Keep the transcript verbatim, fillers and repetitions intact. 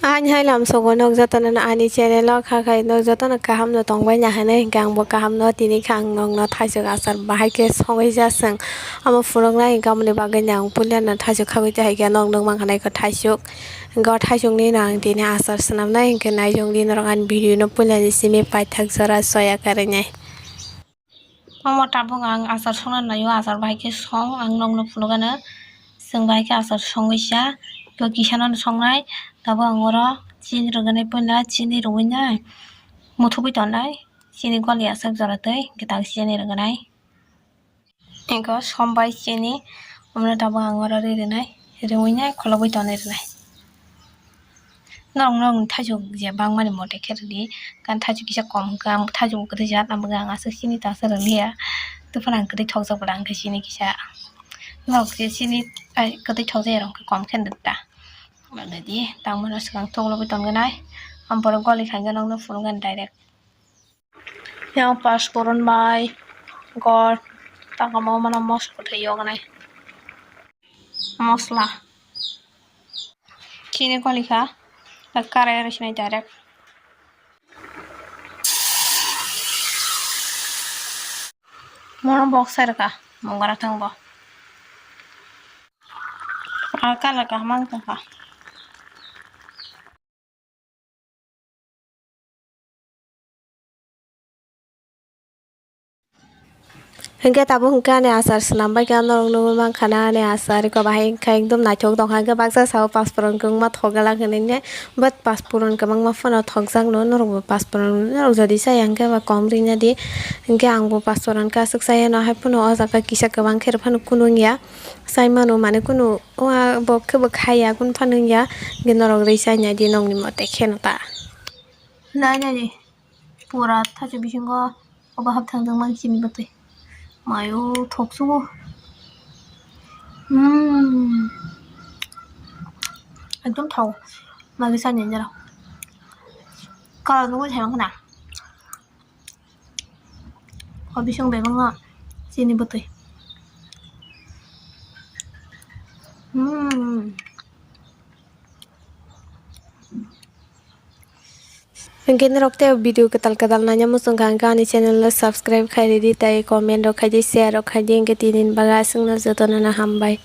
Ani hai lam sogo nog jotono ani channel o kha khai nog jotono kaham no tongbai na hinwi hinkhe ang bo kaham no tini kha ang nog no thaisuk achar bahai khe songwi ja chwng. Amo phunuk nai hinkhe amoni bagwi no ang puila no thaisuk khagwi ja hai khe nog nuk mankha nai khe thaisuk. Hinkhe o thaisuk ni no ang tini achar swnam nai hinkhe nai jong di norok ani video no puila ni simi paithak jora soya karwi nai. Omo tabuk ang achar songna naio, achar bahai khe song, ang nokno phunukgano chwng bahai khe achar songwi cha, to kisano songnai. Tabuk ang oro chini rwgwnai, puila chini rwui nai muthubwi tongnai, chini goli aswk jora twi kwtal chini rwgwnai. Eko som bai chini, omono tabuk ang oro ri rwnai, rwui nai kholobwi tonwi rwnai. Norok norokni thaichuk je bangmani mote khe rwdi, kan thaichuk kisa kom hwnkha, ang thaichuk bo kwtwi jat, ang bwkha ang aswk chini ta aswk rwliya, tei phano ang kwtwi thokjak bwla hwnkhe chini kisa. Norok je chini, ai, kwtwi thokjak ya rok hwnkhe kom khe rwdi ta. Rwdi, tangmano swkang thok logwi tongkhe nai, ang borok goli khankhe nokno phunukgani direct. Yang pas purun bai, gor, tangkamo mano mosla kwthwi yoganai. Mosla. Chini goli kha, karai aro sinai direct. Mono bok sai rwkha, mungara thang bo. A colour kaham ang tongkha. Hinkhe tabuk hinkhe ani achar swnam bai khe norok nugwi mankha na ani achar eko bahai wngkha ekdom naithok tongkha hinkhe baksa sao pasporon kwbangma thok glak hinwi ne but pasporon kwbangma phano thokjak no norok bo pasporon norok jodi chaya hinkhe ba kom rina di hinkhe ang bo pasporon khe aswk chaya no hai phano o jaga kisa kwbang khe rw phano kunu wngya chai mano mane kunu. O a bo khe bo khaya kunu phano wngya, hinkhe norok rwi chai nai di nokni mote kheno ta. Nai nai di, pura thachi bisingo obo hap thang thang mang chini bwtwi. Mayo thok sugo. Hmm. Ekdom thok. Magi chani nero. Kala nugwi thang khna. O bising bebak no chini bwtwi. Hmm. Hinkhe norok tei video kwtal kwtal naina muchung kha hinkhe ani channel no subscribe khai ridi tei comment rok khai di share rok khai di hinkhe tini ni bagwi aswk no joto no hambai.